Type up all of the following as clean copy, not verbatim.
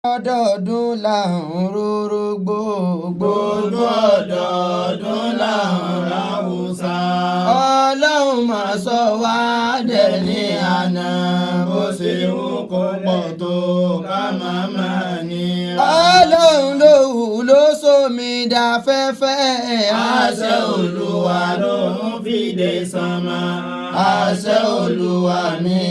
Ọdọọdún là ń rórógbó. Gbogbo ọdọọdún là ń ráwùsà. Ọlọ́run mà sọ wá dẹni àná. Bó ṣe wù kó pọ̀ tó, ká má má nira. Ọlọ́run ló wù ló sómi dáfẹ́fẹ́. Àṣẹ Olúwa ló ń fìdè sánmà. Àṣẹ Olúwa mi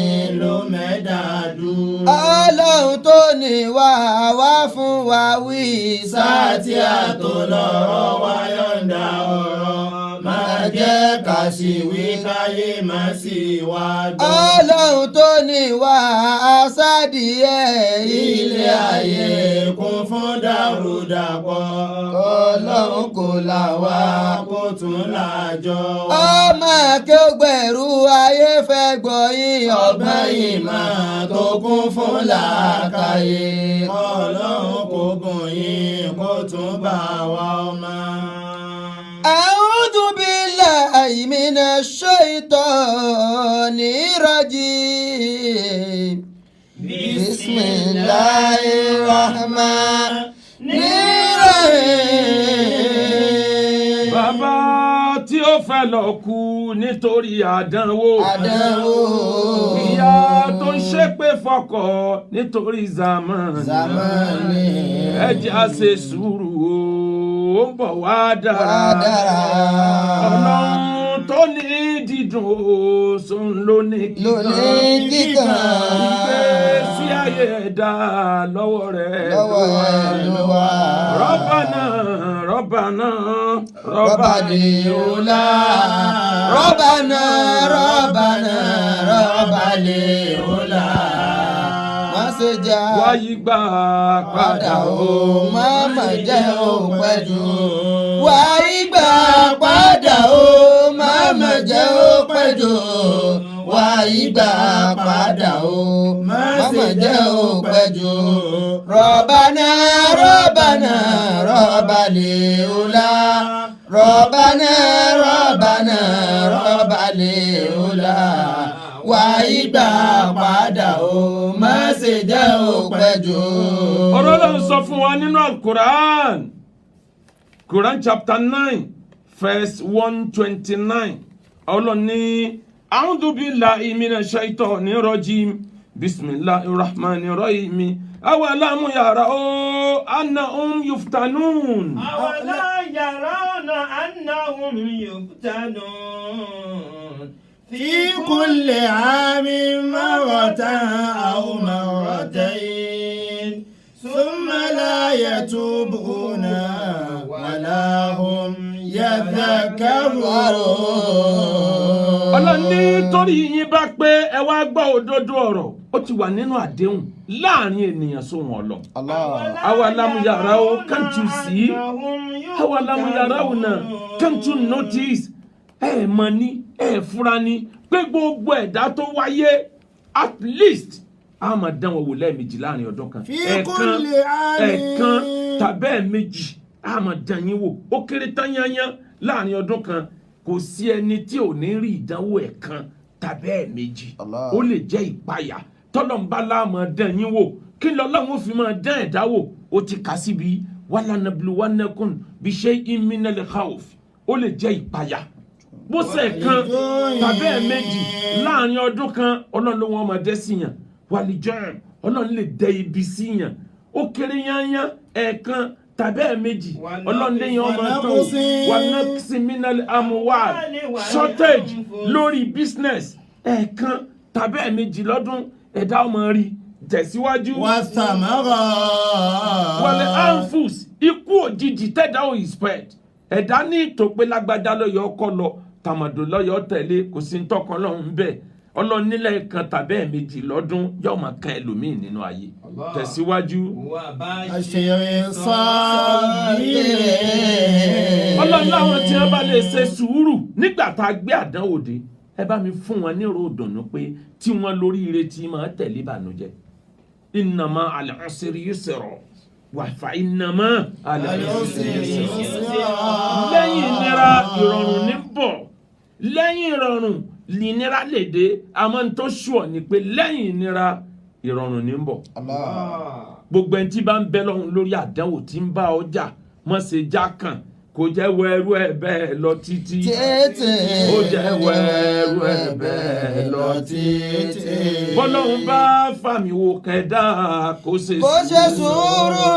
ló mẹ́dà dúró. Ọlọ́run tó ní wá wá fún wa wí. Sáàtì àtò lọ́rọ̀ wá yọ̀ǹda ọ̀rọ̀. Máa jẹ́ ká sì wí káyé má sì wá gbọ́. Ọlọ́run tó ní wá aṣáàdìẹ. Ilé ayé kún fún dàrúdàpọ̀. Ọlọ́run kò là wá. Kó tún lájọ wá. Ọmọ akéwògbẹ̀rú ayé fẹ́ gbọ́ yín. Ọgbọ́n ìmọ̀ tó kún fún làákàyè. Ọlọ́run kò bùn yín kó tún bá wa ọmọ. أعوذ بالله من الشيطان الرجيم. بسم الله الرحمن الرحيم. Bàbá tí ó fẹ́ lọ kú nítorí àdánwò. Àdánwò. Ìyá tó ń ṣépè fọ́kọ nítorí zamani. Zamani. Ẹ jẹ́ á ṣe sùúrù o, ó ń bọ̀ wá dára. Wá dára. Ọlọ́run tó ní dídùn o, sóun ló ní kíkan. Ló ní kíkan. Ìgbésí ayé ẹ̀dá lọ́wọ́ rẹ̀ lọ́wọ́ ẹ̀ ló wà. ربنا ربنا. ربنا أولى ربنا ربنا ربنا أولى. Má ṣe jà wáyé gbà padà padà o, o. Má má jẹ́ ó pẹ́ jù. Wáyé gbà padà o, má má jẹ́ ó pẹ́ jù. Wáyé gbà padà o, má má jẹ́ ó pẹ́ jù. ربنا ربنا ربنا أولى ربنا ربنا ربنا أولى. Wáyé gbà padà o, má ṣe jẹ́ ó pẹ́ jù. Ọ̀rọ̀ Ọlọ́run sọ fún wa nínú Al-Quran, Quran chapter 9 verse 129. Ọlọ́run ní: أعوذ بالله من الشيطان الرجيم، بسم الله الرحمن الرحيم، أولم يروا أنهم يفتنون. أولا يرون أنهم يفتنون في كل عام مرة أو مرتين ثم لا يتوبون ولا هم يذكرون. Ọlọ́run ní torí yín bá pé ẹ wá gbọ́ òdodo ọ̀rọ̀, ó ti wà nínú àdéhùn láàrin ènìyàn sóhun ọ̀lọ́. أولم يروا, can't you see? أولم يرون, can't you notice? Ẹ mọ̀ ní ẹ fura ní pé gbogbo ẹ̀dá tó wáyé, at least a máa dán wọn wò lẹ́ẹ̀mejì láàrin ọdún kan. في Ẹ̀ẹ̀kan, كل عام. ẹ̀ẹ̀kan tàbí ẹ̀ẹ̀mejì, a máa dán yín wò, ó kéré tán yányán láàrin ọdún kan. Kò sí ẹni tí ò ní rí ìdánwò ẹ̀ẹ̀kan tàbí ẹ̀ẹ̀mejì. Allah. Ó lè jẹ́ ìpayà tọ́lọ́mbà láàmú dán yín wò. Kí lọ́lọ́run ó fi máa dán ẹ̀dá wò? Ó ti kà síbi ولنبلونكم بشيء من الخوف. Ó lè jẹ́ ìpayà, bó ṣe kan tàbí ẹ̀ẹ̀mejì láàrin ọdún kan. Ọlọ́run ló wọ́n máa dẹ́ sí yàn. Wàlìjọ́, Ọlọ́run lè dẹ ibi sí yàn, ó kéré yányán, ẹ̀ẹ̀kan tàbí ẹ̀ẹ̀mejì. Ọlọ́run léyìn ọmọ tán o. ونقص من الأموال, shortage lórí business, ẹ̀ẹ̀kan tàbí ẹ̀ẹ̀mejì lọ́dún, ẹ̀dá ọmọ rí. Tẹ̀síwájú. والثمرات. والأنفس, ikú òjijì tẹ̀dá ò expect. Ẹ̀dá ní ìtòpé lágbájá lọ́yọ̀ ọkọ lọ, tàmàdò lọ́yọ̀ tẹ̀lé, kò sí ntọ́kan lọ́hùn bẹ́ẹ̀. Ọlọ́run nílẹ̀ kan tàbí ẹ̀ẹ̀mejì lọ́dún yóò máa kan ẹlòmíì nínú ayé. Tẹ̀síwájú. بشر الصابرين. Ọlọ́run láwọn tí wọ́n bá lè ṣe sùúrù nígbà tá a gbé àdánwò dé, ẹ bá mi fún wọn ní ròdùnú pé tí wọ́n lórí ire tí máa tẹ̀lé ìbànújẹ́. إن مع العسر يسرا وفإن مع العسر يسرا. Lẹ́yìn ìnira, ìrọ̀rùn ní bọ̀. Lẹ́yìn ìrọ̀rùn, ìnira lè dé. Àmọ́ n tó ṣùọ̀ ni pé lẹ́yìn ìnira Ìrọ̀rùn ní ń bọ̀. Allah. Gbogbo ẹni tí bá ń bẹ lọ́hùn lórí àdánwò tí ń bá ọjà, mọ̀ ṣe já kàn kò jẹ́ wẹ́rú ẹ̀ bẹ́ẹ̀ lọ títí. Tètè. Ó jẹ́ wẹ́rú ẹ̀ bẹ́ẹ̀ lọ títí. Bọ́lọ́hún bá fàmì wò kẹ́dá, kó ṣe Kó ṣe sùúrù.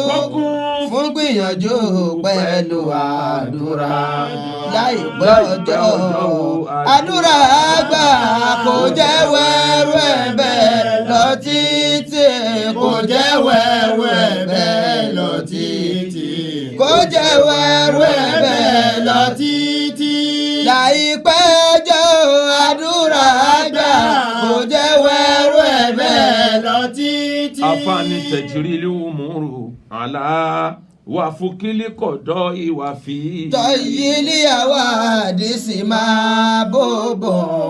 Kókún fún gbìyànjú pẹ̀lú àdúrà. Láìpẹ́ ọjọ́, àdúrà àgbà. Kò jẹ́ wẹ́rú ẹ̀ bẹ́ẹ̀ lọ títí. Kò jẹ́ wẹ́rú ẹ̀ bẹ́ẹ̀ lọ títí. Kò jẹ́ wẹ́rú ẹ̀ bẹ́ẹ̀ lọ títí. Láìpẹ́ ọjọ́, àdúrà àgbà. Kò jẹ́ wẹ́rú ẹ̀ bẹ́ẹ̀ lọ títí. Afáàní تجري الأمور على وفق القضاء ìwà fi. طي الحوادث محبوب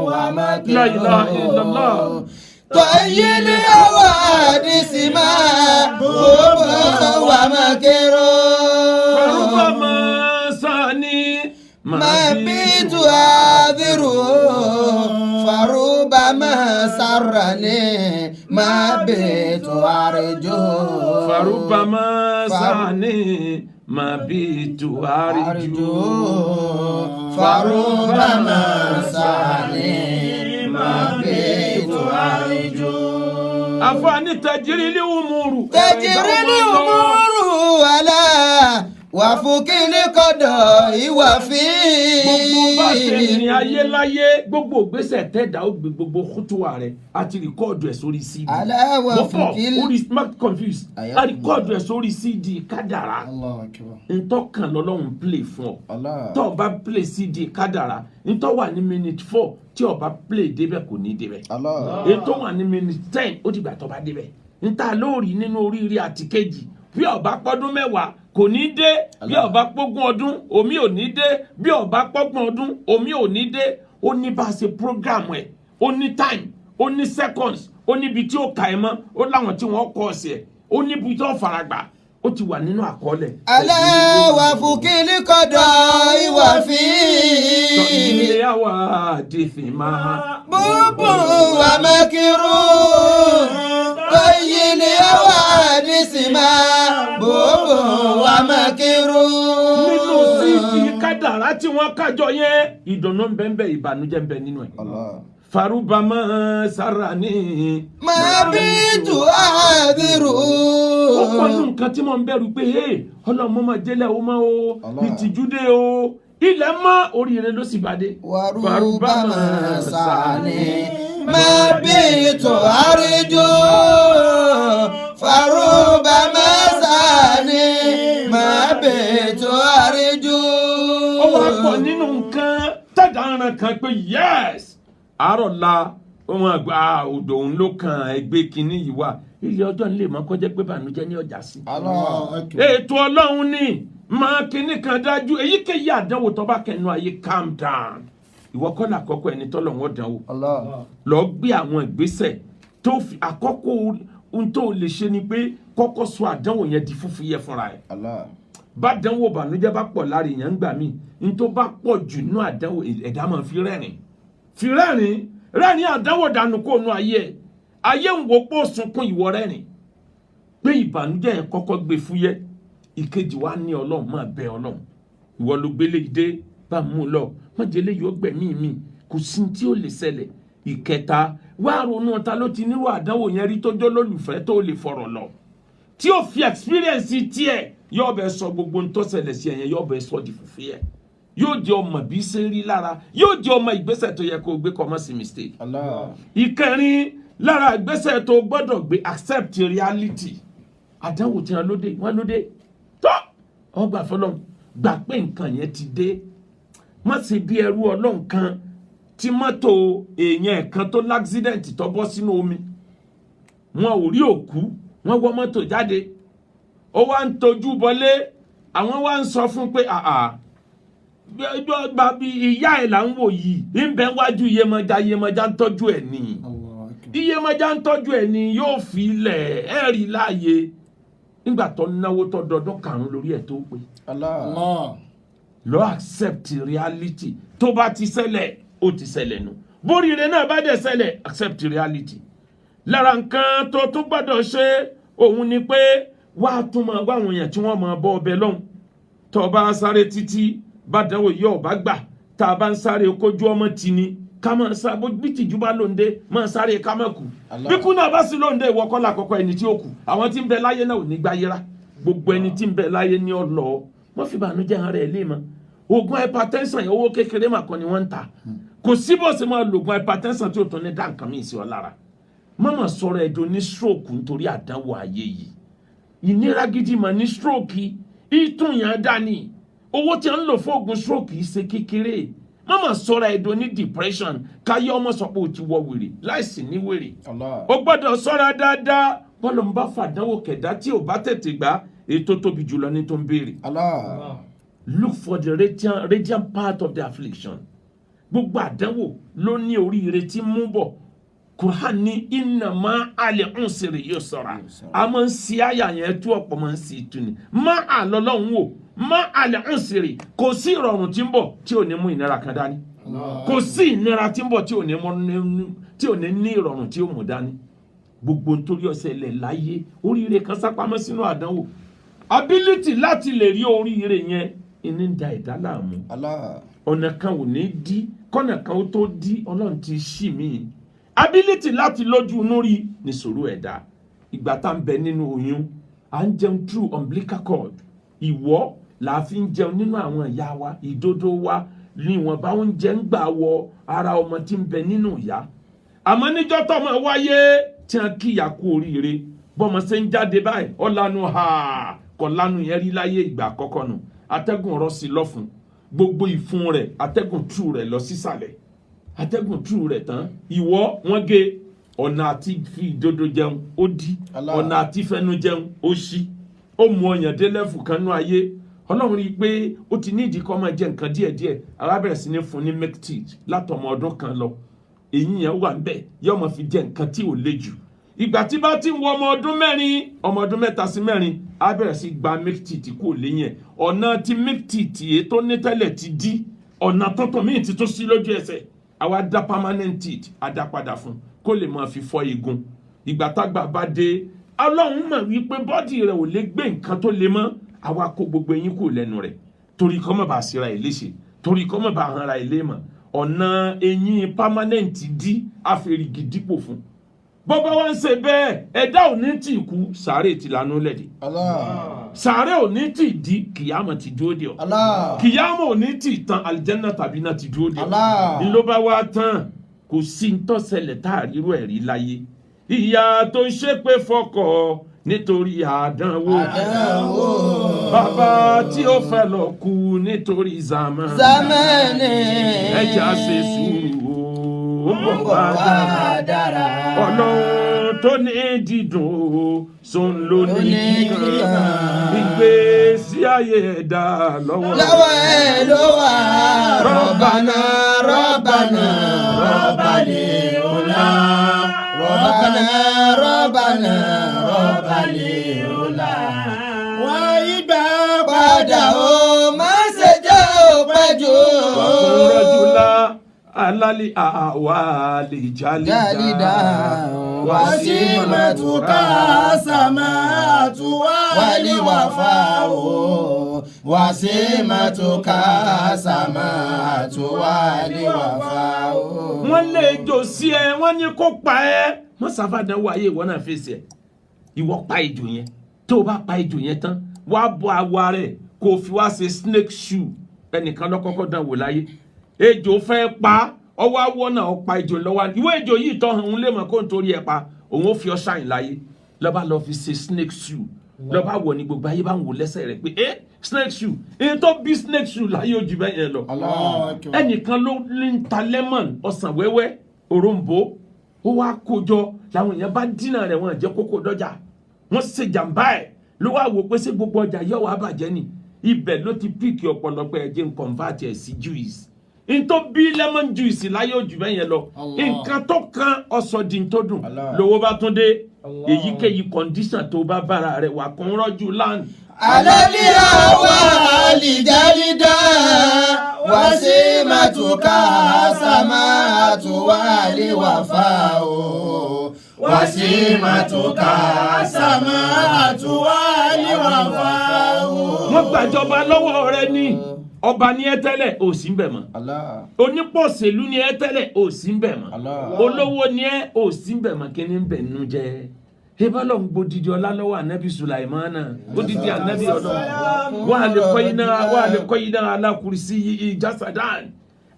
ومكروه. لا إله إلا الله. طي الحوادث محبوب ومكروه. فربما سارني مبيت أعذره، فربما سرني مبيت أرجو. فربما سارني مبيت أرجو. فربما سارني مبيت أرجو. Àfààní تجري الأمور. تجري الأمور على وفق القضاء وفي. Gbogbo bá ṣe rìnrìn ayé láyé, gbogbo ìgbésẹ̀ tẹ́dà ó gbé, gbogbo kútùwà rẹ̀, a ti record ẹ̀ sórí CD. على Mo fọ وفق orí smart confused, Àyà a record ẹ̀ sórí CD kádàrá. Allahu akbar. Ntọ́kàn lọ́lọ́run play fún ọ. Allah. Tọ́ ọ bá play CD kádàrá, ntọ́ wà ní minute 4, tí ọ bá play débẹ̀, kò ní débẹ̀. Allah. Ètò wà ní minute 10, ó dìgbà tó bá débẹ̀. Níta lóòrì nínú oríire àti kejì, bí ó bá pọ́dún 10 kò ní dé, bí ó bá pógún ọdún omi ò ní dé, bí ó bá pọ́gbọ̀n ọdún omi ò ní dé. Ó ní bá a ṣe program ẹ̀, ó ní time, ó ní seconds, ó níbi tí ó kà ẹ́ mọ́, ó láwọn tí wọ́n kọ́ ọ̀sẹ̀ ẹ̀, ó níbi tí ó faragbà, ó ti wà nínú àkọọ́lẹ̀. على وفق القضاء وفي. Ilé àwa àdìfín máa. محبوب ومكروه، طي الحوادث محبوب ومكروه. Nínú CD kádàrá tí wọ́n kájọ yẹn, ìdùnnú ń bẹ ń bẹ, ìbànújẹ́ ń bẹ nínú ẹ̀. Allah. فربما سرني. مبيت أعذره. Ó pọ̀ nínú nǹkan tí mo ń bẹ̀rù pé, hey, ọlọ́mọ máa jẹ́lẹ̀ o mọ́ o. Allah. Ìtìjú dé o, ilẹ̀ mọ́, oríire ló sì bá dé. وربما سارني مبيت أرجو، فربما سارني مبيت أرجو. Ó wá pọ̀ nínú nǹkan tẹ̀dá aran kan pé yes, àárọ̀ la wọn àgbà odò òun ló kàn, ẹgbẹ́ kínní yìí wà, ilé ọjọ́ nílé mọ́ kọjá pé bànújẹ́ ní ọjà sí. Allah. Ètò ọlọ́run ni máa kínní kan dájú. Èyíkéyìí àdánwò tó bá kẹnu ayé, calm down. Ìwọ kọ́ làkọ́kọ́ ẹni tọ́lọ́run ó dánwò. Allah. Lọ gbé àwọn ìgbésẹ̀ tó fi àkọ́kọ́. Ohun tó lè ṣe ni pé kọ́kọ́ sọ àdánwò yẹn di fúfúyẹ́ fúnra ẹ̀. Allah. Bá dánwò bànújẹ́ bá pọ̀ lára èèyàn ń gbà mí, ní tó bá pọ̀ jù nínú àdánwò, ẹ̀dá máa fi rẹ́rìn, fi rẹ́rìn, rẹ́rìn àdánwò dànù kó nu ayé ẹ̀. Ayé ń wo pọ̀ sunkún, ìwọ rẹ́rìn pé ìbànújẹ́ yẹn kọ́kọ́ gbé fúyẹ́. Ìkejì wa ní ọlọ́run, máa bẹ ọlọ́run. Ìwọ ló gbélé dé bá mú un lọ, má jẹ́ eléyìí ó gbẹ̀mí mi, kò sí tí ó lè ṣẹlẹ̀. Ìkẹta, wá ronú ta ló ti nírú àdánwò yẹn rí, tó jọ́ lólùfẹ́ tó lè fọ̀rọ̀ lọ, tí ó fi experience tiẹ̀ yóò bẹ sọ gbogbo ń tó ṣẹlẹ̀ sí ẹ̀yẹn, yóò bẹ sọ di fùfú yẹ, yóò jẹ́ ọmọ bí ṣe rí lára, yóò jẹ́ ọmọ ìgbésẹ̀ tó yẹ kó o gbé kó má sí mistake. Allah. Ìkẹrin lára ìgbésẹ̀ tó gbọ́dọ̀ gbé, accept reality. Àdánwò tí wọn lóde, wọn lóde tó ọgbà fọlọ́n, gbà pé nǹkan yẹn ti dé. Má ṣe bí ẹrú ọlọ́run kan tí mọ́tò èèyàn kan tó l'accident tó bọ́ sínú omi, wọn ò rí òkú, wọn wọ́ mọ́tò jáde, ó wá ń tojú bọlé. Àwọn wá ń sọ fún pé àà, bàbí ìyá ẹ̀ là ń wò yìí, ń bẹ wájú Iyemọja, Iyemọja ń tọ́jú ẹ̀ ní, Iyemọja ń tọ́jú ẹ̀ ní, yóò fi ilẹ̀ ẹ̀ rí láàyè. Nígbà tó náwó tó dọdún karùn-ún lórí ẹ̀ tó pé. Allah. Lọ accept reality. Tó bá ti ṣẹlẹ̀, ó ti ṣẹlẹ̀ nù. Bóríire náà bá dẹ̀ ṣẹlẹ̀, accept reality. Lára nǹkan tó tún gbọ́dọ̀ ṣe òun ni pé wàá tún máa wá àwọn èèyàn tí wọ́n máa bọ́ ọbẹ̀ lọ́hùn. Tó bá sáré títí bá dánwò yóò bá gbà, tá a bá ń sáré kójú ọmọ tì ní ká máa sá bó bí tìjú bá lóńdé, máa sáré ká má kú. Allah. Bí kú náà bá sí lóńdé, ìwọ kọ́ lákọ́kọ́ ẹni tí ó kù. Àwọn tí ń bẹ láyé náà ò ní gbáyéra. Gbogbo ẹni tí ń bẹ láyé ní ọlọ wọ́n fi bànújẹ́ hàn rẹ̀ lé mọ́. Oògùn hypertension, owó kékeré mà kọ́ ni wọ́n ń ta. Kò sí bó ṣe máa lo oògùn hypertension tí ó tún ní dá nǹkan míì sí ọ lára. Mọ́mọ́ sọ̀rọ̀ ẹ̀dùn ní stroke nítorí àdánwò ayé yìí. Ìnira gidi mà ní stroke ìtún yẹn dání. Owó tí a ń lò fún oògùn stroke yìí ṣe kékeré. Mọ́mọ́ sọ̀rọ̀ ẹ̀dùn ní depression, káyé ọmọ sọ pé o ti wọ wèrè láìsí ní wèrè. Allah. O gbọ́dọ̀ ṣọ́ra dáadáa. Bọ́lọ̀ ń bá fàdánwò kẹ̀dá tí ò bá tètè gbà, èyí tó tóbi jùlọ ní tó ń béèrè. Allah. Look for the radiant part of the affliction. Gbogbo àdánwò ló ní oríire tí ń mú bọ̀. Quran ní inna ma'al usri yusra. A máa ń si àyà yẹn tú, ọ̀pọ̀ máa ń si tú ni má àlọ́lọ́hún wò. Ma'al usri, kò sí ìrọ̀rùn tí ń bọ̀ tí ò ní mú ìnira kan dání. Kò sí ìnira tí ń bọ̀ tí ò ní ní ìrọ̀rùn tí ó mú dání. Gbogbo nítorí ọ̀sẹ̀ ilẹ̀ láyé, oríire kan sápamọ́ sínú àdánwò. Ability láti lè rí oríire yẹn ìní ń da ẹ̀dá láàmú. Allah. Ọ̀nà kan ò ní dí, kọ́nà kan ó tó dí, Ọlọ́run ti ṣì mí. Ability láti lójú inú rí nìṣòro ẹ̀dá. Ìgbà tá ń bẹ nínú oyún, à ń jẹun through umbilical cord. Ìwọ́ là á fi ń jẹun nínú àwọn ìyá wa. Ìdodo wa ní ìwọ̀nba oúnjẹ ń gbà wọ ara ọmọ tí ń bẹ nínú ìyá. Àmọ́ níjọ́ tọ́mọ wáyé tí wọ́n kíyà kú oríire, bọ́mọ ṣe ń jáde báyìí, ọ̀lànà ha kọ̀ lánàá yẹn rí láyé ìgbà àkọ́kọ́ nù. Atẹ́gùn rọ́ sí lọ́fun, gbogbo ìfun rẹ̀, atẹ́gùn tú rẹ̀ lọ sísàlẹ̀. Atẹ́gùn tú rẹ̀ tán, ìwọ wọ́n gé ọ̀nà àti fi ìdodo jẹun, ó dí. Allah. Ọ̀nà àti fẹnu jẹun, ó ṣí. Ó mú ọyàn dé level kan nú ayé. Ọlọ́run rí i pé ó ti ní ìdí kọ́ máa jẹ nǹkan díẹ̀díẹ̀. Ara bẹ̀rẹ̀ sí ní fún ní milk tea látọmọ ọdún 1 lọ. Èyí yẹn wà ńbẹ̀, yóò máa fi jẹ nǹkan tí ò le jù. Ìgbà tí bá ti ń wọ ọmọ ọdún 4, ọmọ ọdún 3 sí 4, á bẹ̀rẹ̀ sí gba milk tea tí kò léyìn ẹ̀. Ọ̀nà tí milk tea tí èyí tó ní tẹ́lẹ̀ ti dí, ọ̀nà tuntun míì ti tún sí lójú ẹsẹ̀. Àwa dá permanent teeth, á dá padà fún kó lè máa fi fọ́ igun. Ìgbà tágbà bá dé, Ọlọ́run mọ̀ wípé body rẹ̀ ò lè gbé nǹkan tó le mọ́. Àwa kó gbogbo eyín kù lẹ́nu rẹ̀ torí kó má bàa síra ẹ̀ léṣe, torí kó má bàa hanra ẹ̀ lémọ̀. Ọ̀nà eyín permanent dí, àfẹ́rìgì dípò fún. Bọ́bá wa ń ṣe bẹ́ẹ̀, ẹ̀dá ò ní tì kú, sàárè ti lanú lẹ̀dí. Allah. Sàárè ò ní tì dí, kìyàmọ̀ ti dúró dè ọ́. Allah. Kìyàmọ̀ ò ní tì tán, àlìjẹ́nà tàbí náà ti dúró dè ọ́. Allah. Ńlọ bá wá tán, kò sí ntọ́sẹ̀lẹ̀ tá a rírú ẹ̀ rí láyé. Ìyá tó ń ṣépè fọkọ nítorí àdánwò. Àdánwò. Bàbá tí ó fẹ́ lọ kú nítorí zaman. Zamani. Ẹja ṣe sùúrù o, ó bọ̀ Bọ̀ wá wá dára. dára. Ọlọ́run tó ní dídùn o, sóun ló ní Ló ní kíkan. kíkan. Ìgbésí ayé ẹ̀dá lọ́wọ́. Lọ́wọ́ ẹ ló wà. Rọ̀bànà rọ̀bànà rọ̀bàlì ọ̀la. Rọ̀bànà rọ̀bànà rọ̀bàlì ọ̀la. Wọ́n ìgbà Padà o, má ṣe jẹ́ ó pẹ́ jù. Wàkúrọ́júlá alálì àwàlì jálìdá. Jálìdá. Wàsímàtúkà sàmàtú Wálé wà fà o. Wàsímàtúkà sàmàtú wálé wà fà o. Wọ́n lè jò sí ẹ, wọ́n ní kó pa ẹ́. Wọ́n sáfàdán wọ ayé, ìwọ náà fèsì ẹ̀. Ìwọ pa ejò yẹn. Tó o bá pa ejò yẹn tán, wàá bọ awọ rẹ̀ kó o fi wá ṣe snake shoe. Ẹnìkan lọ́kọ́kọ́ dán wò láyé. Ejò fẹ́ pa ọwọ́, awọ náà ó pa ejò lọ́wọ́. Ìwé ejò yìí tọ́ òun lè mọ̀ kó n torí ẹ̀ pa òun, ó fi ọ ṣàyìn láyé. Lọ́ba lọ fi ṣe snake shoe, lọ́ba wọ̀ ní gbogbo ayé bá ń wò lẹ́sẹ̀ rẹ̀ pé ẹ́ snake shoe. Èyí tó bí snake shoe láyé ojú bẹ́ẹ̀ yẹn lọ. Ẹnìkan ló ń ta lemon, ọsàn wẹ́wẹ́, òrombó. Ó wá kójọ, làwọn èèyàn bá dínà rẹ̀, wọ́n jẹ́ kókó dọ́jà, wọ́n ṣe jàǹbá ẹ̀. Ló wá wò pé ṣé gbogbo ọjà yóò wá bàjẹ́ ni? Ibẹ̀ ló ti pick ọ̀pọ̀lọpọ̀ ẹ̀jẹ̀ ń convert ẹ̀ sí juice. N tó bí lemon juice láyé ojú bẹ́ẹ̀ yẹn lọ. Nǹkan tó kan ọsọ di n tó dùn. Lówó bá tún dé, èyíkéyìí condition tó bá bára rẹ̀ wà kún rọ́jú land. Alali awa alijalida wasimatuka samatu wali wafao. Wasiimatuka samaatu wal-wafa'u. Wọ́n gbàjọba lọ́wọ́ rẹ ní. Ọba ní ẹ tẹ́lẹ̀, ò sí ń bẹ̀ mọ́. Allah. Onípòṣèlú ní ẹ tẹ́lẹ̀, ò sí ń bẹ̀ mọ́. Allah. Olówó ní ẹ, ò sí ń bẹ̀ mọ́. Kí ni ń bẹ̀ nínú jẹ́ ebálọ̀ ń gbódìdí ọlá lọ́wọ́ anabi Sulaimana, odidi anabi ọlọ́run. Wà á lè kọ́ iná alákùrìsí yìí jasadan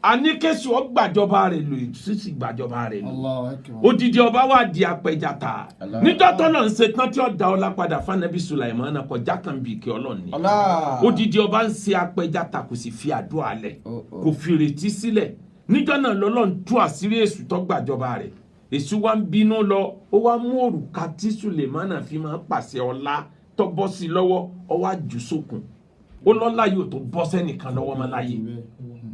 àníkẹ́sù ọgbàjọba rẹ̀ lò, sísì gbàjọba rẹ̀ lò. Allahu akbar. Odidi ọba wa di apẹjata níjọ́ tọ́lọ̀ ń ṣe tán tí ó da ọlá padà fanabi Sulaimana kọjá kan bí ike ọlọ́run ni. Allah. Odidi ọba ń ṣe apẹjata, kò sì fi àdúrà lẹ̀, Oh, oh. kò fi ìrètí sílẹ̀. Níjọ́ náà lọ́lọ́run tú àṣírí èṣù tó gbàjọba rẹ̀. Èṣù wa ń bínú lọ, ó wá mú òrùka tí Sulaimana fi máa ń pàṣẹ ọlá tó bọ́ sí lọ́wọ́, ó wá jù sókun. Ó lọ́lá yóò tó bọ́ sẹ́nìkan lọ́wọ́ mọ́ láyé.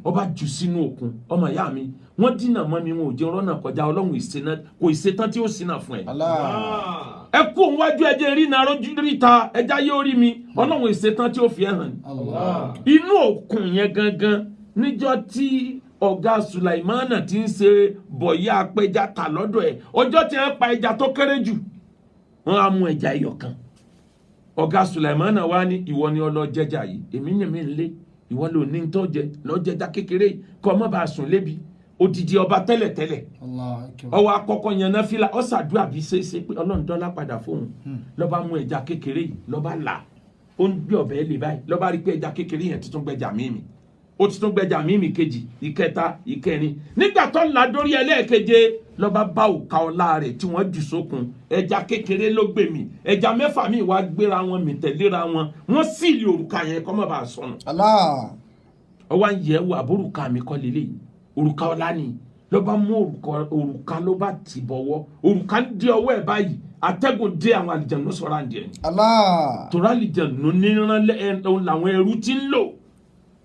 Ó bá jù sínú òkun. Ọmọ ìyá mi, wọ́n dínà mọ́ mi, wọn ò jẹ́ rọ́nà kọjá. Ọlọ́run ìṣẹ́ná kò ìṣetán tí ó ṣínà fún ẹ. Allah. Ẹ kú òun wájú, ẹ jẹ́ rí iná rójú ríta, ẹja yóò rí mi. Ọlọ́run ìṣetán tí ó fi ẹ hàn. Allah. Inú òkun yẹn gangan, níjọ́ tí ọ̀gá Sulaimana ti ń ṣe bọ̀yá apẹja tà lọ́dọ̀ ẹ̀, ọjọ́ tí wọ́n pa ẹja tó kéré jù, wọ́n á mú ẹja ẹyọ kan. Ọ̀gá Sulaimana wá ní, "Ìwọ ni ọlọ́jẹjà yìí, èmi ní mi ń lé, ìwọ ló ní tó jẹ lọ́jẹjà kékeré yìí, kọ́ ọmọ bá sùn lébi." Odidi ọba tẹ́lẹ̀tẹ́lẹ̀, Allahu akbar. ọwọ́ akọ́kọ́ yẹn náà fílà, ó ṣàdúrà bí ṣeéṣe pé Ọlọ́run dọ́là padà fóun. Lọ́ba mú ẹja kékeré yìí, lọ́ba là ó ń gbé ọ̀bẹ lè báyìí, lọ́ba rí pé ẹja kékeré yẹn tuntun gbẹjà mímì, ó tuntun gbẹjà mímì kejì, ìkẹta, ìkẹrin. Nígbà tó là dórí ẹlẹ́ẹ̀keje, lọ́ba bá òka ọlá rẹ̀ tí wọ́n jù sókun. Ẹja kékeré ló gbé mi, ẹja mẹ́fà míì wá gbéra wọn mì tẹ̀léra wọn, wọ́n sì lè òrùka yẹn kọ́ mọ́ bá a sọnù. Allah. Ọwọ́ à ń yẹ̀ wò, àbórùka mi kọ́ lélẹ̀ yìí, òrùka ọlá ni. Ló bá mú òrùka, òrùka ló bá tì bọ̀wọ́, òrùka ń di ọwọ́ ẹ̀ báyìí, atẹ́gùn dé, àwọn àlìjẹ̀nu sọ̀rọ̀ àǹdí ẹ̀. Allah. Torí àlìjẹ̀nu níran òun làwọn ẹrú ti ń lò,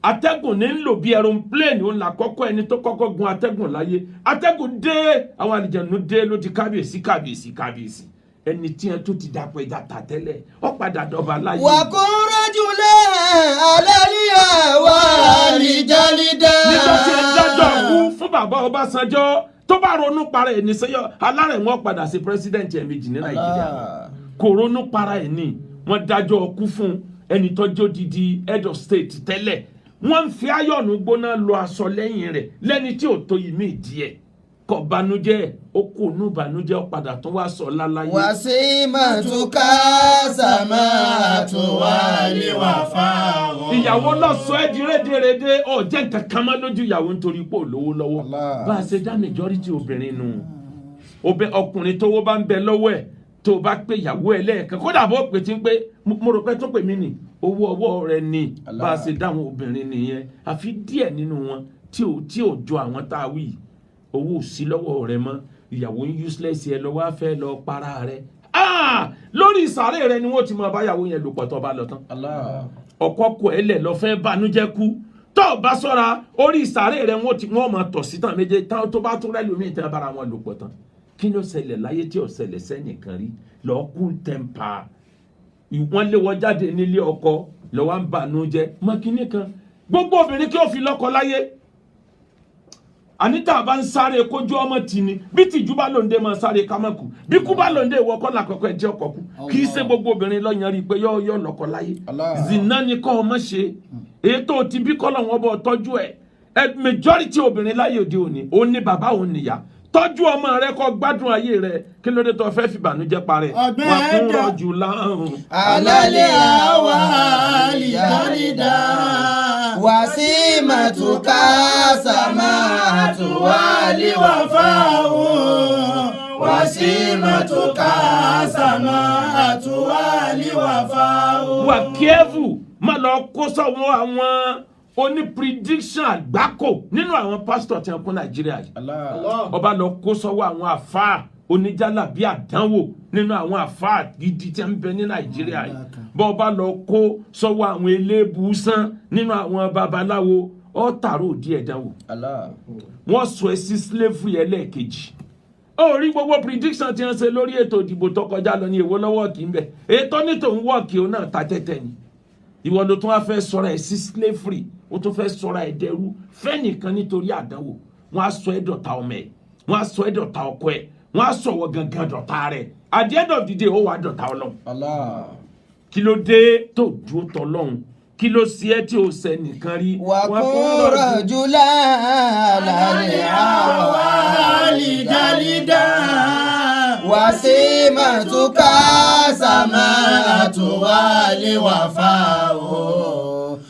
atẹ́gùn ní ń lò bí aeroplane. Òun là kọ́kọ́ ẹni tó kọ́kọ́ gun atẹ́gùn láyé. Atẹ́gùn dé, àwọn àlìjẹ̀nu dé, ló di kábíyèsí, kábíyèsí, kábíyèsí. Ẹni tí ẹ tó ti dàpọ̀ ẹja tà tẹ́lẹ̀, ó padà dọba láyé. وكن رجلا على الأهوال جلدا. Nígbà tí ẹ dájọ́ kú fún bàbá Ọbásanjọ́, tó bá ronú para ẹ̀ ní sẹ́yọ́ alárẹ̀, wọn padà sí president ẹ̀mejì ní Nàìjíríà. Allah. Kò ronú para ẹ̀ ní wọ́n dájọ́ ọkú fún ẹni tọ́jú odidi head of state tẹ́lẹ̀. Wọ́n ń fi áyọ̀nù gbóná lọ aṣọ lẹ́yìn rẹ̀ lẹ́ni tí ò tó yìí mí díẹ̀. Kò banújẹ́, ó kò nú banújẹ́, ó padà tún wá sọ láláyé. وسيمتك سماء wal-wafa'u. Ìyàwó lọ sọ ẹ́ di rédèrèdè, ọ̀ jẹ́ nǹkan kan mọ́ lójú ìyàwó nítorí pé ò lówó lọ́wọ́. Allah. Bá a ṣe dá majority obìnrin nù. Ọkùnrin tówó bá ń bẹ lọ́wọ́ ẹ̀, tó o bá pé ìyàwó ẹ̀ lẹ́ẹ̀kan, kódà bó pè tí ń pé mo rò pé tó pè mí nì, owó ọwọ́ rẹ ni. Bá a ṣe dá àwọn obìnrin nìyẹn, àfi díẹ̀ nínú wọn tí ò jọ àwọn tá a wí yìí. Owó ò sí lọ́wọ́ rẹ mọ́, ìyàwó ń useless ẹ lọ́wọ́, á fẹ́ lọ para rẹ. Ah! Lórí ìsàrè rẹ ni wọ́n ti máa báyàwó yẹn lò pọ̀ tó bá lọ tán. Allah. Ọkọ kọ ẹ lẹ lọ fẹ́ bànújẹ́ kú, tó o bá ṣọ́ra, orí ìsàrè rẹ wọ́n ti wọ́n máa tọ̀ sí tán méje tán, tó bá tún rẹ́ lómi ìtàn bára wọn lò pọ̀ tán. Kí ló ṣẹlẹ̀ láyé tí ò ṣẹlẹ̀ sẹ́nìkan rí? Lọ́ọ́ cool temper. Wọ́n lé wọn jáde nílé ọkọ, lọ́wọ́ ń bànújẹ́ mọ́kínní kan. Gbogbo obìnrin kí ó fi lọ́kọ láyé, àníta bá ń sáré kójú ọmọ tì ní bí tìjú bá lòǹde máa sáré kámọ́kù, bí kú bá lòǹde, ìwọ kọ́ làkọ́kọ́ ẹ̀ jẹ́ ọkọ̀ kú. Kì í ṣe gbogbo obìnrin lọ́yàn rí i pé yọ́ yọ́ lọ́kọ láyé. Allah. Zina ni kọ́ ọmọ ṣe èyí tó ti bí kọ́ lọ́wọ́ bọ́ tọ́jú ẹ̀ ẹ. Majority obìnrin láyé òde òní, òun ní bàbá, òun níyà. Tọ́jú ọmọ rẹ kó gbádùn ayé rẹ. Kí ló dé tó fẹ́ fi bànújẹ́ parẹ́? Ọgbẹ́ Wà kún ẹ̀dá. rọ̀jù láhùn. على الأهوال جلدا. وسيمتك سماء والوفاء. وسيمتك سماء والوفاء. Wà careful, má lọ kó sọ́wọ́ àwọn oní prediction àgbákò nínú àwọn pásítọ̀ tí wọ́n kún Nàìjíríà yìí. Allah. Ọba lọ kó sọ́wọ́ àwọn àfáà oníjàlábí àdánwò nínú àwọn àfáà gidi tí ń bẹ ní Nàìjíríà yìí. Bọ́ ọba lọ kó sọ́wọ́ àwọn eléèbùsán nínú àwọn babaláwo, ọ tààrọ̀ òdì ẹ̀dánwò. Allah. Wọ́n sọ ẹ́ sí slavery ẹlẹ́ẹ̀kejì. Ó rí gbogbo prediction tí wọ́n ṣe lórí ètò ìdìbò tó kọjá lọ ní èwo lọ́wọ́ kì í bẹ̀. Ètò ní tòun wọ́ọ̀kì, òun náà ta tẹ́tẹ́ ni. Ìwọ ló tún wá fẹ́ sọ̀rọ̀ ẹ̀ sí slavery, ó tún fẹ́ sọ̀rọ̀ ẹ̀ dẹrú fẹ́nìkan nítorí àdánwò. Wọ́n á sọ ẹ́ dọ̀tá ọmọ ẹ̀, wọ́n á sọ ẹ́ dọ̀tá ọkọ ẹ̀. Wọ́n á sọ̀wọ́ gangan dọ̀tá rẹ̀. At the end of the day, ó wàá dọ̀tá Ọlọ́run. Allah. Kí ló dé tó dúró tọ́lọ́run? Kí ló ṣe é tí o ṣe nìkan rí? وكن رجلا على الأحوال جلدا. وسمتك سماحة والوفاء.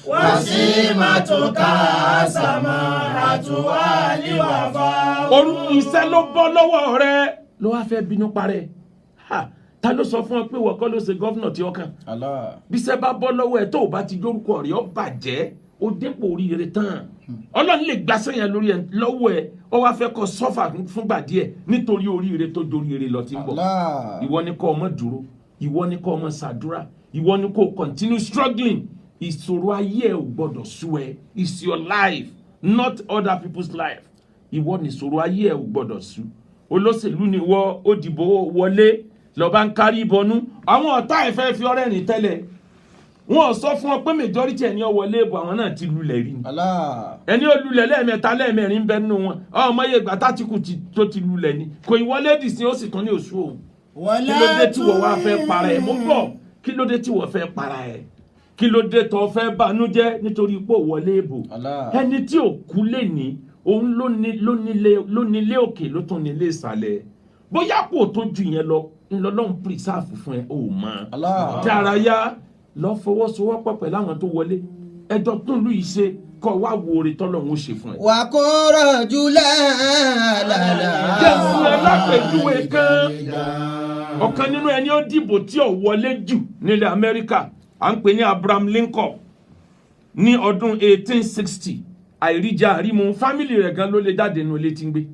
وسمتك سماحة والوفاء. Orú iṣẹ́ ló bọ́ lọ́wọ́ rẹ ló wá fẹ́ bínú parẹ́. Ha, ta ló sọ fún ọ pé wọ́n kọ́ ló ṣe governor tí ó kàn? Allah. Bí iṣẹ́ bá bọ́ lọ́wọ́ ẹ, tó o bá ti dórúkọ rẹ̀ ó bàjẹ́, ó dépò oríire tán, Ọlọ́run lè gbà sẹ́yìn lórí ẹ lọ́wọ́ ẹ, ó wá fẹ́ kọ́ sọ́fà fúngbà díẹ̀ nítorí oríire tó doríire lọ tí ń bọ̀. Allah. Ìwọ ni kó o mọ dúró, ìwọ ni kó o mọ ṣàdúrà, ìwọ ni kó o continue struggling. Ìṣòro ayé ẹ ò gbọdọ̀ sú ẹ. It's your life, not other people's life. Ìwọ ni ìṣòro ayé ẹ ò gbọdọ̀ sú. Olóṣèlú ni wọ́, ó dìbò wọlé, lọ́ba ń kárí ìbọnú. Àwọn ọ̀tá ẹ̀ fẹ́ fi ọ̀rẹ́ rìn tẹ́lẹ̀, wọn ò sọ fún ọ pé majority ẹni ọ wọlé ìbò, àwọn náà ti lulẹ̀ rí ni. Allah. Ẹni ó lulẹ̀ lẹ́ẹ̀mẹ́ta, lẹ́ẹ̀mẹ́rin ń bẹ nínú wọn. Ọmọ yẹ ìgbà tátìkù tó ti lulẹ̀ ni kò ìwọlé dì sí, ó sì tún ní oṣù òun. Kí ló dé tí wọ́n wá fẹ́ para ẹ̀? Mú bọ̀. Kí ló dé tí wọ́n fẹ́ para ẹ̀? Kí ló dé tó fẹ́ banújẹ́ nítorí pé ò wọlé ìbò? Allah. Ẹni tí ò kú lè ní òun ló ní ló nílé òkè, ló tún nílé ìsàlẹ̀. Bóyá kò tó ju yẹn lọ ńlọlọ́run preserve fún ẹ, ò mọ̀. Allah. Dárayá, lọ fọwọ́sowọ́pọ̀ pẹ̀lú àwọn tó wọlé, ẹjọ́ tún lù yìí ṣe, kọ́ wá wo oore tọ́lọ́run ó ṣe fún ẹ. وكن رجلا على Jẹ́ fún ẹ lápèjúwe kan. Ọ̀kan nínú ẹni ó dìbò tí ò wọlé jù nílẹ̀ Amẹ́ríkà, à ń pè ní Abraham Lincoln, ní ọdún 1860. Àìríjà àrímu family rẹ̀ gan ló lè jáde nínú ilé tí ń gbé,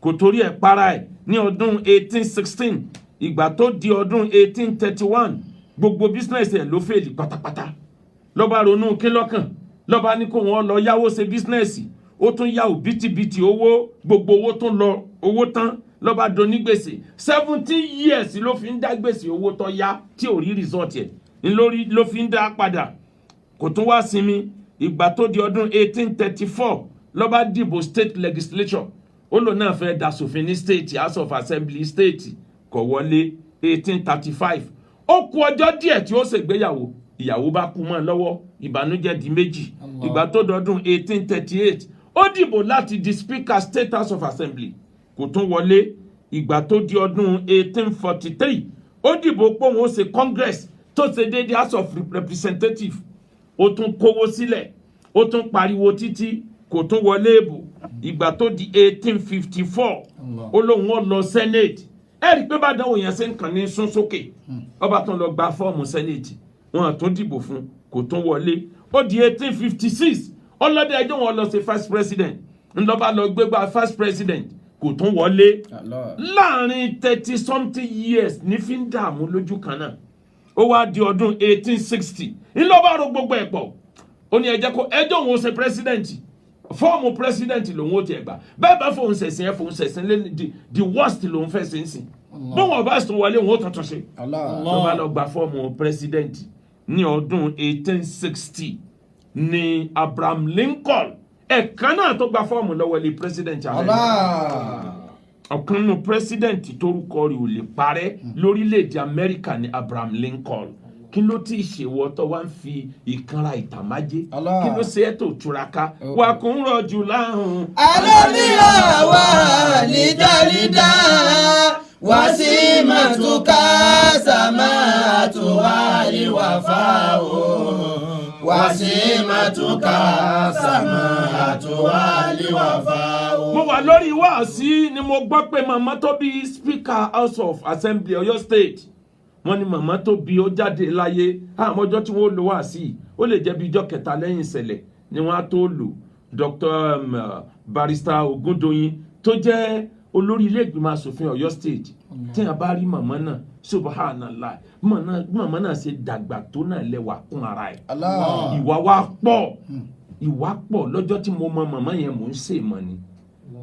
kò torí ẹ̀ para ẹ̀. Ní ọdún 1816, ìgbà tó di ọdún 1831, gbogbo business ẹ̀ ló fail pátápátá. Ló bá ronú kí lọ́kàn, ló bá ní kó wọ́n lọ yáwó ṣe business. Ó tún yá òbítíbitì owó, gbogbo owó tún lọ, owó tán, ló bá donígbèsè. 17 years ló fi ń dá gbèsè owó tó yá tí ò rí result ẹ̀ ńlórí, ló fi ń dá padà, kò tún wá sinmi. Ìgbà tó di ọdún 1834, ló bá dìbò state legislature, ó lò náà fẹ́ dasòfin ní state house of assembly state, kò wọlé. 1835, ó kù ọjọ́ díẹ̀ tí ó ṣègbéyàwó, ìyàwó bá kú mọ́ ọ lọ́wọ́, ìbànújẹ́ di méjì. Ìgbà tó dọdún 1838, ó dìbò láti di speaker state house of assembly, kò tún wọlé. Ìgbà tó di ọdún 1843, ó dìbò pé òun ó ṣe congress tó ṣe déédéé house of representatives. Ó tún kówó sílẹ̀, ó tún pariwo títí, kò tún wọlé ìbò. Ìgbà tó di 1854, ó lóun ó lọ senate. Ẹ rí i pé bá dánwò yẹn ṣe ń kàn ní sún sókè, ọba tún lọ gba fọ́ọ̀mù senate, wọn tún dìbò fún, kò tún wọlé. Ó di 1856, ọlọ́dẹ ẹjọ́ wọn lọ sí vice president, ńlọba lọ gbégbá vice president, kò tún wọlé. Láàrin 30 something years ní fi ń dààmú lójú kan náà. Ó wá di ọdún 1860, ńlọba ro gbogbo ẹ̀ pọ̀, ó ní ẹjẹ́ kó ẹjọ́ òun ó ṣe president, fọ́ọ̀mù president lòun ó tiẹ̀ gbà. Bẹ́ẹ̀ bá fòun ṣẹ̀sìn ẹ̀, fòun ṣẹ̀sìn lé, the worst lòun fẹ́ ṣe ń sìn. Bóun ọba sùn wọlé, òun ó tuntun ṣe. Ló bá lọ gba fọ́ọ̀mù president ní ọdún 1860 ní Abraham Lincoln, ẹ̀kan náà tó gba fọ́ọ̀mù lọ́wọ́ ilé president Amẹ́ríkà. Ọ̀kan nínú president torúkọ rẹ̀ ò lè parẹ́ lórílẹ̀‐èdè Amẹ́ríkà ní Abraham Lincoln. Kí ló tí ì ṣèwọ́ tó wá ń fi ìkanra ìtàmájé? Kí ló ṣe é tó túraká wà kún rọ̀jù láhùn? Alómìnira wà lídàlídà wàsímàtúkà sàmàtúwàlíwàfà o wàsímàtúkà sàmàtúwàlíwàfà o. Mo wà lórí wáàsí ni mo gbọ́ pé màmá tó bí speaker house of assembly Ọ̀yọ́ State, wọ́n ní màmá tó bí ó jáde láyé. Àmọ́ ọjọ́ tí wọ́n lò wáàsí, ó lè jẹ́ bí ijọ́ kẹta lẹ́yìn ìṣẹ̀lẹ̀ ni wọ́n á tó lò. Dr Barrister Ogundoyin tó jẹ́ olórí ilé ìgbìmọ̀ asòfin Ọ̀yọ́ State, tí a bá rí màmá náà, subhanallah, màmá náà ṣe dàgbà tó náà lẹ́wà kún ara ẹ̀. Ìwà wa pọ̀, ìwà pọ̀. Lọ́jọ́ tí mo mọ màmá yẹn, mò ń ṣe mọ̀ ni.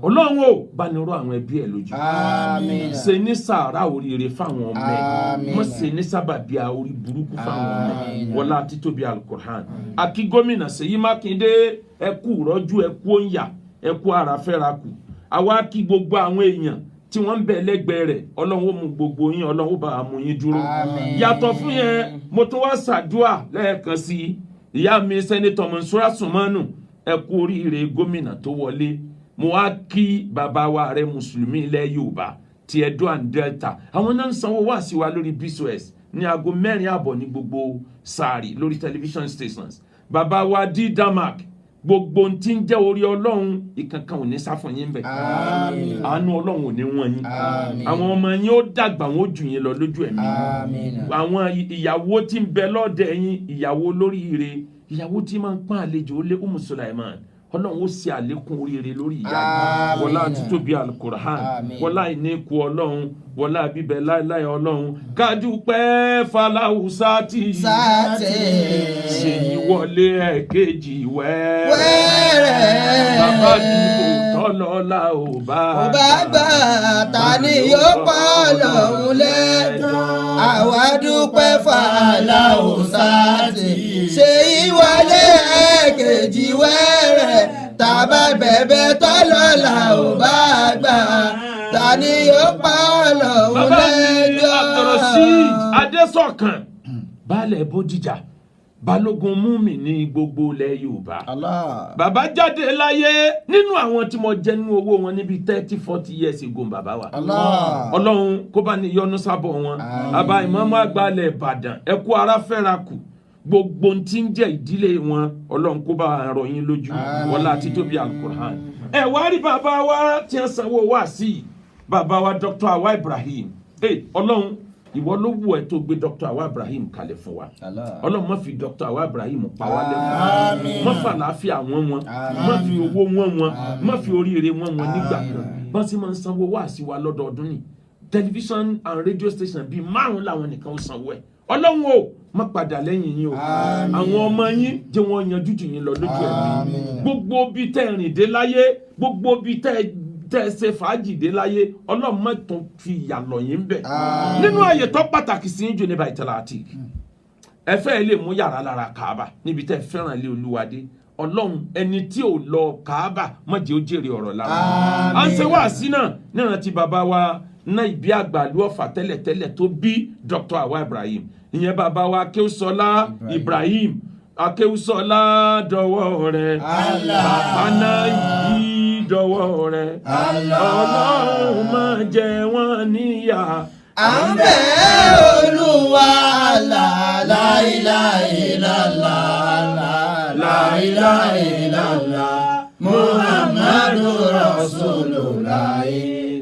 Ọlọ́run ò bá ní rọ àwọn ẹbí ẹ̀ lójú. Àmín. Ṣe ní sàárà oríire fáwọn ọmọ ẹ̀. Àmín. Mọ̀ ṣe ní sábàbí orí burúkú fáwọn ọmọ ẹ̀. Àmín. Wọlá títóbi Alukur'an. Àkí gómìnà Ṣèyí Mákindé, ẹ kú rọ́jú, ẹ kú òǹyà, ẹ kú ara fẹ́ra kù. Àwa kí gbogbo àwọn èèyàn tí Tí wọ́n ń bẹ lẹ́gbẹ̀ẹ́ rẹ̀, Ọlọ́run ó mú gbogbo yín, Ọlọ́run ó bá a mú yín dúró. Àmín. Yàtọ̀ fún yẹn, mo tún wá ṣàdúà lẹ́ẹ̀kan sí i. Ìyá mi, Senator Monsura Sumanu, ẹ kú oríire gómìnà tó wọlé. Mo wá kí bàbá wa ààrẹ Mùsùlùmí ilẹ̀ Yorùbá ti Edo and Delta. Àwọn náà ń sanwó wá sí wa lórí BCOS ní aago 4:30 ní gbogbo sáàrì lórí television stations. Bàbá wa D Damak, gbogbo ohun tí ń jẹ́ orí Ọlọ́run, ìkankan ò ní sá fún yín bẹ̀. Àmín. Àánú Ọlọ́run ò ní wọ́n yín. Àmín. Àwọn ọmọ yín ó dàgbà, wọn ó jù yín lọ lójú ẹ̀mí. Àmín. Àwọn ìyàwó tí ń bẹ lọ́dẹ yín, ìyàwó lóríire, ìyàwó tí máa ń pọ́n àlejò ó lé, Umu Sulaiman, Ọlọ́run ó ṣe àlékún oríire lórí ìyá yìí. Àmín. Wọlá títóbi Alukur'an, Àmín. wọlá ìníkù Ọlọ́run, wọlá bíbẹ láéláé Ọlọ́run, kájúpẹ́ faláwùsá tí Sáàtì. Ṣèyí wọlé ẹ̀kejì wẹ́rẹ́. Wẹ́rẹ́. Bàbá dìbò tọ́lọ́lá ò bá Ò bá gbà, ta ni yóò pa Ọlọ́run lẹ́jọ́? Àwa dúpẹ́ fàlàó sáàtì. Ṣe ìwọlé ẹ̀kejì wẹ́rẹ́. Tàbá bẹ̀bẹ̀ tọ́lọ́lá ò bá gbà, ta ni yóò pa Ọlọ́run Bàbá mi lẹ́jọ́? Abdulrasheed Adésọ̀kan, baálẹ̀ Bódìjà, balógun múmi ní gbogbo ilẹ̀ Yorùbá. Allah. Bàbá jáde láyé. Nínú àwọn tí mo jẹ nínú owó wọn níbi 30, 40 years ago, bàbá wa. Allah. Ọlọ́run kó bá ní yọ́nú sábọ̀ wọn. Àmín. Bàbá ìmáàmù àgbà ilẹ̀ Ìbàdàn, ẹ kú ara fẹ́ra kù. Gbogbo ohun tí ń jẹ́ ìdílé wọn, Ọlọ́run kó bá rọ̀ yín lójú. Àmín. Wọlá títóbi Alukur'an. Ẹ wá rí bàbá wa tí wọ́n sanwó wá sí i, bàbá wa Dr. Awa Ibrahim. Ẹ Ọlọ́run, ìwọ ló wù ẹ́ tó gbé Dr. Awa Ibrahim kalẹ̀ fún wa. Allah. Ọlọ́run, má fi Dr. Awa Ibrahim pa wá lẹ́kọ̀ọ́. Àmín. Má fàlàáfíà wọn wọn, Àmín. má fi owó wọn wọn, Àmín. má fi oríire wọn wọn nígbà Àmín. kan. Bọ́n sì máa ń sanwó wá sí wa lọ́dọọdún ni, television and radio station bíi márùn làwọn nìkan ó sanwó ẹ̀. Ọlọ́run o, má padà lẹ́yìn yín o. Àmín. Àwọn ọmọ yín, jẹ́ wọ́n yanjú jù yín lọ lójú ẹ̀mí. Àmín. Gbogbo bí tẹ́ rìn dé láyé, gbogbo bí tẹ́ ṣe fàájì dé láyé, Ọlọ́run má tún fi ìyà lọ̀ yín bẹ̀. Àmín. Nínú àyè tó pàtàkì sí yín jù ní Baitul-Atiq, ẹ fẹ́ lè mú yàrá lára Kaaba níbi tẹ́ fẹ́ràn ilé Olúwadé. Ọlọ́run, ẹni tí ò lọ Kaaba, má jẹ́ ó jèrè ọ̀rọ̀ lára. Àmín. À ń ṣe wáàsí náà nírántí bàbá wa náà, ìbí àgbàlú Ọ̀fà tẹ́lẹ̀tẹ́lẹ̀ tó bí Dr. Awa Ibrahim, ìyẹn bàbá wa Akéwùsọlá Ibrahim. Akéwùsọlá, dọwọ́ rẹ̀. Allah. Bàbá náà yí dọwọ́ rẹ̀. Allah. Ọlọ́run má jẹ wọ́n níyà. À ń bẹ̀ Olúwa, la la ilaha illallah, la ilaha illallah, Muhammadu Rasulullah,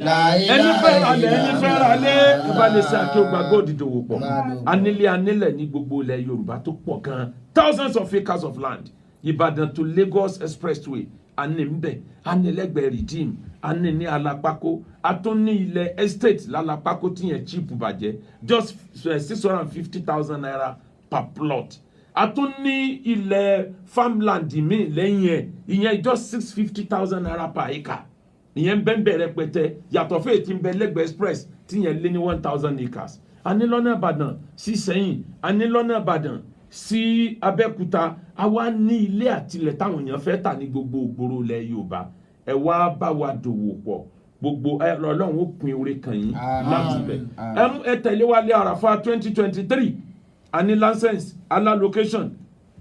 la Ẹni fẹ́ ilaha ra lẹ̀, ẹni fẹ́ ra lé, ẹ bá lè ṣe Akéwùgbà Gold dòwò pọ̀. Anílé, anílẹ̀ ní gbogbo ilẹ̀ Yorùbá tó pọ̀ gan, thousands of acres of land. Ìbàdàn to Lagos Expressway, ani ń bẹ, anilẹ́gbẹ̀ẹ́ Redeem, ani ní Alápákó, a tún ní ilẹ̀ estate lálápákó tí yẹn cheap bàjẹ́, just ₦650,000 per plot. A tún ní ilẹ̀ farmland míì lẹ́yìn ẹ̀, ìyẹn just ₦650,000 per acre. Ìyẹn bẹ́ẹ̀ bẹ́ẹ̀ rẹpẹtẹ, yàtọ̀ fún èyí tí ń bẹ lẹ́gbẹ̀ẹ́ express tí yẹn lé ní 1,000 acres. A ní lọ́nà Ìbàdàn sí Sẹ́yìn, a ní lọ́nà Ìbàdàn sí Abẹ́òkúta. A wá ní ilé àtilẹ̀ táwọn èèyàn fẹ́ tà ní gbogbo ògbóró ilẹ̀ Yorùbá. Ẹ wá bá wa dòwò pọ̀. Gbogbo ẹ Ọlọ́run ó pín oore kàn yín Àmín. láti ibẹ̀. Àmín. Ẹ tẹ̀lé wa lé Àràfà 2023. A ní license ala location,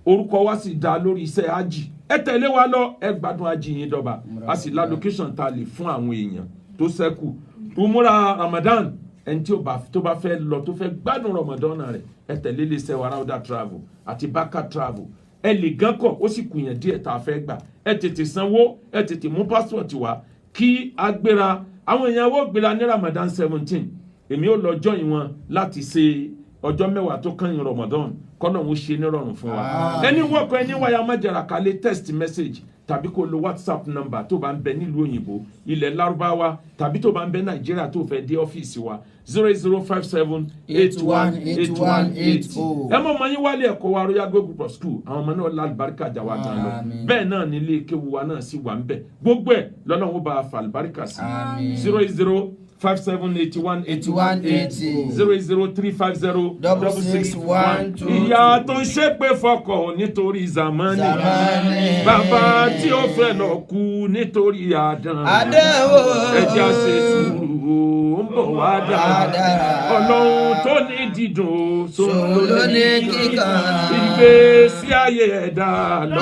orúkọ wa sì dá lórí iṣẹ́ hajj. Ẹ tẹ̀lé wa lọ, ẹ gbádùn hajj yín dọ́ba. A sì la location tá a lè fún àwọn èèyàn tó ṣẹ́kù. Umura Ramadan, ẹni tí ó bá tó bá fẹ́ lọ, tó fẹ́ gbádùn Ramadan rẹ̀, ẹ tẹ̀lé iléeṣẹ́ wa Rauda Travel àti Baka Travel. Ẹ lè gán kọ̀, ó sì kùyàn díẹ̀ tá a fẹ́ gbà. Ẹ tètè sanwó, ẹ tètè mú passport wá kí a gbéra. Àwọn èèyàn wọ́n gbéra ní Ramadan 17. Èmi ò lọ join wọn láti ṣe ọjọ́ 10 tó kàn yín Ramadan. Kọ́nà òun ṣe nírọ̀rùn fún wa. Àmín. Ẹni wọ́kọ̀, ẹni wáyà, májàrà kálẹ̀, text message tàbí kó lo WhatsApp number tó bá ń bẹ nílùú òyìnbó, ilẹ̀ Lárúbáwá, tàbí tó bá ń bẹ Nàìjíríà tó fẹ́ dé ọ́fíìsì wa, 08057818180. Ẹ mọ̀ ọmọ yín wálé ẹ̀kọ́ wa, Royal Gold Group of School. Àwọn ọmọ náà lálùbáríkà jà wá gan lọ. Àmín. Bẹ́ẹ̀ náà ní ilé kéwu wa náà sì wà ń bẹ̀. Gbogbo ẹ̀ lọ́lọ́run ó bá a fà àlùbáríkà sí. Àmín. 08057818180, 08035 661 2. Ìyá tó ń ṣépè fọkọ nítorí zamani, Zamani. bàbá tí ó fẹ́ lọ kú nítorí àdán, Àdánwò. ẹ jẹ́ á ṣe sùúrù. ó ń bọ̀ wá dára. Dára. Ọlọ́run tó ní dídùn ó, Sòun ló ní kíkan. Ìgbésí ayé ẹ̀dá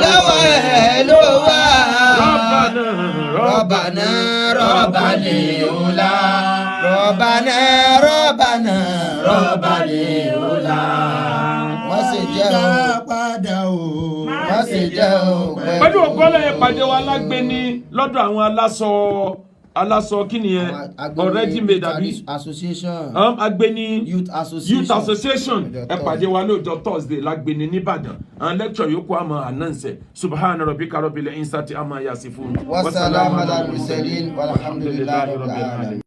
Lọ́wọ́ ẹ̀ ló wà. Rọ́bànà. Rọ́bànà rọ́bàlì òlà. Rọ́bànà rọ́bànà rọ́bàlì òlà. Wọ́n sì jẹ́ Gbà o, padà o. wọ́n sì jẹ́ o pẹ́ Pẹ̀lú jù. ògbọ́lẹ̀ yẹn, pàdé wa lágbéní lọ́dọ̀ àwọn aláṣọ aláṣọ kí nìyẹn? Agbeni Already made àbí? Association. Agbeni Youth Association. Youth Association. Ọjọ́ Ẹ pàdé wa lóòjọ́ Thursday lágbéní nìbàdàn. Àwọn lecture yòókù àmọ́ announce. Subhana rabbika rabbil izzati amma yasifun. Wassalamu ala mursalin walhamdulillahi rabbil alamin.